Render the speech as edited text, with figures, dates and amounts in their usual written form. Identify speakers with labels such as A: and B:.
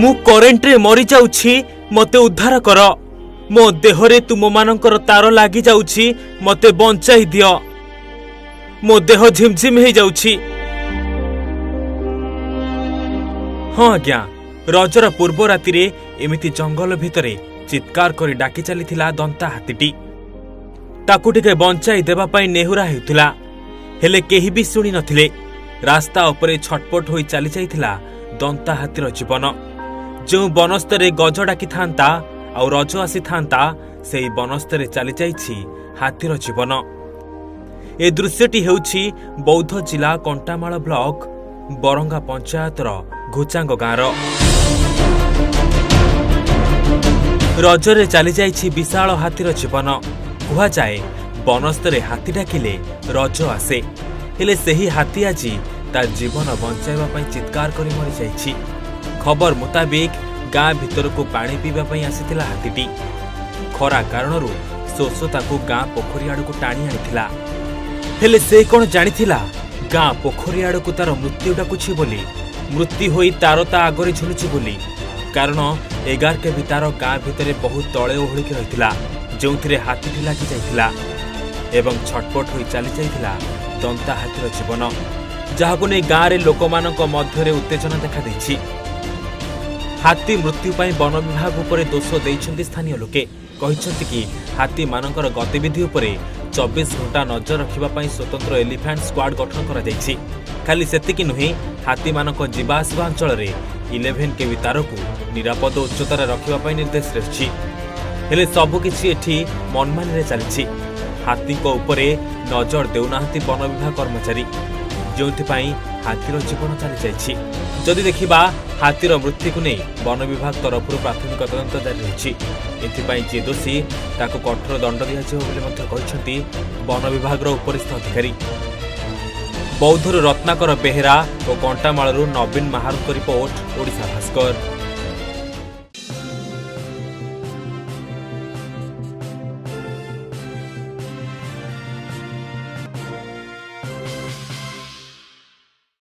A: ମୁଁ କରେଣ୍ଟରେ ମରିଯାଉଛି, ମୋତେ ଉଦ୍ଧାର କର। ମୋ ଦେହରେ ତୁମମାନଙ୍କର ତାର ଲାଗିଯାଉଛି, ମୋତେ ବଞ୍ଚାଇ ଦିଅ। ମୋ ଦେହ ଝିମଝିମ ହେଇଯାଉଛି। ହଁ ଆଜ୍ଞା, ରଜର ପୂର୍ବ ରାତିରେ ଏମିତି ଜଙ୍ଗଲ ଭିତରେ ଚିତ୍କାର କରି ଡାକି ଚାଲିଥିଲା ଦନ୍ତା ହାତୀଟି। ତାକୁ ଟିକେ ବଞ୍ଚାଇ ଦେବା ପାଇଁ ନେହୁରା ହେଉଥିଲା, ହେଲେ କେହି ବି ଶୁଣି ନଥିଲେ। ରାସ୍ତା ଉପରେ ଛଟପଟ ହୋଇ ଚାଲିଯାଇଥିଲା ଦନ୍ତା ହାତୀର ଜୀବନ। ଯେଉଁ ବନସ୍ତରେ ଗଜ ଡାକିଥାନ୍ତା ଆଉ ରଜ ଆସିଥାନ୍ତା, ସେହି ବନସ୍ତରେ ଚାଲିଯାଇଛି ହାତୀର ଜୀବନ। ଏ ଦୃଶ୍ୟଟି ହେଉଛି ବୌଦ୍ଧ ଜିଲ୍ଲା କଣ୍ଟାମାଳ ବ୍ଲକ ବରଙ୍ଗା ପଞ୍ଚାୟତର ଘୁଚାଙ୍ଗ ଗାଁର। ରଜରେ ଚାଲିଯାଇଛି ବିଶାଳ ହାତୀର ଜୀବନ। କୁହାଯାଏ ବନସ୍ତରେ ହାତୀ ଡାକିଲେ ରଜ ଆସେ, ହେଲେ ସେହି ହାତୀ ଆଜି ତା ଜୀବନ ବଞ୍ଚାଇବା ପାଇଁ ଚିତ୍କାର କରି ମରିଯାଇଛି। ଖବର ମୁତାବିକ ଗାଁ ଭିତରକୁ ପାଣି ପିଇବା ପାଇଁ ଆସିଥିଲା ହାତୀଟି। ଖରା କାରଣରୁ ଶୋଷ ତାକୁ ଗାଁ ପୋଖରୀ ଆଡ଼କୁ ଟାଣି ଆଣିଥିଲା। ହେଲେ ସେ କ'ଣ ଜାଣିଥିଲା ଗାଁ ପୋଖରୀ ଆଡ଼କୁ ତାର ମୃତ୍ୟୁ ଡାକୁଛି ବୋଲି, ମୃତ୍ୟୁ ହୋଇ ତାର ତା ଆଗରେ ଝୁଲୁଛି ବୋଲି। କାରଣ 11 କେଭି ତାର ଗାଁ ଭିତରେ ବହୁତ ତଳେ ଓହଳିକି ରହିଥିଲା, ଯେଉଁଥିରେ ହାତୀଟି ଲାଗି ଯାଇଥିଲା ଏବଂ ଛଟପଟ ହୋଇ ଚାଲିଯାଇଥିଲା ଦନ୍ତା ହାତୀର ଜୀବନ, ଯାହାକୁ ନେଇ ଗାଁରେ ଲୋକମାନଙ୍କ ମଧ୍ୟରେ ଉତ୍ତେଜନା ଦେଖାଦେଇଛି। ହାତୀ ମୃତ୍ୟୁ ପାଇଁ ବନ ବିଭାଗ ଉପରେ ଦୋଷ ଦେଇଛନ୍ତି ସ୍ଥାନୀୟ ଲୋକେ। କହିଛନ୍ତି କି ହାତୀମାନଙ୍କର ଗତିବିଧି ଉପରେ 24 ଘଣ୍ଟା ନଜର ରଖିବା ପାଇଁ ସ୍ୱତନ୍ତ୍ର ଏଲିଫାଣ୍ଟ ସ୍କ୍ୱାଡ୍ ଗଠନ କରାଯାଇଛି। ଖାଲି ସେତିକି ନୁହେଁ, ହାତୀମାନଙ୍କ ଯିବା ଆସିବା ଅଞ୍ଚଳରେ 11 କେଭି ତାରକୁ ନିରାପଦ ଉଚ୍ଚତାରେ ରଖିବା ପାଇଁ ନିର୍ଦ୍ଦେଶ ରହିଛି। ହେଲେ ସବୁକିଛି ଏଠି ମନମାନିରେ ଚାଲିଛି। ହାତୀଙ୍କ ଉପରେ ନଜର ଦେଉନାହାନ୍ତି ବନ ବିଭାଗ କର୍ମଚାରୀ, ଯେଉଁଥିପାଇଁ ହାତୀର ଜୀବନ ଚାଲିଯାଇଛି। ଯଦି ଦେଖିବା, ହାତୀର ମୃତ୍ୟୁକୁ ନେଇ ବନ ବିଭାଗ ତରଫରୁ ପ୍ରାଥମିକ ତଦନ୍ତ ଜାରି ରହିଛି। ଏଥିପାଇଁ ଯିଏ ଦୋଷୀ ତାକୁ କଠୋର ଦଣ୍ଡ ଦିଆଯିବ ବୋଲି ମଧ୍ୟ କହିଛନ୍ତି ବନ ବିଭାଗର ଉପରିସ୍ଥ ଅଧିକାରୀ। ବୌଦ୍ଧରୁ ରତ୍ନାକର ବେହେରା ଓ କଣ୍ଟାମାଳରୁ ନବୀନ ମାହାରଙ୍କ ରିପୋର୍ଟ, ଓଡ଼ିଶା ଭାସ୍କର।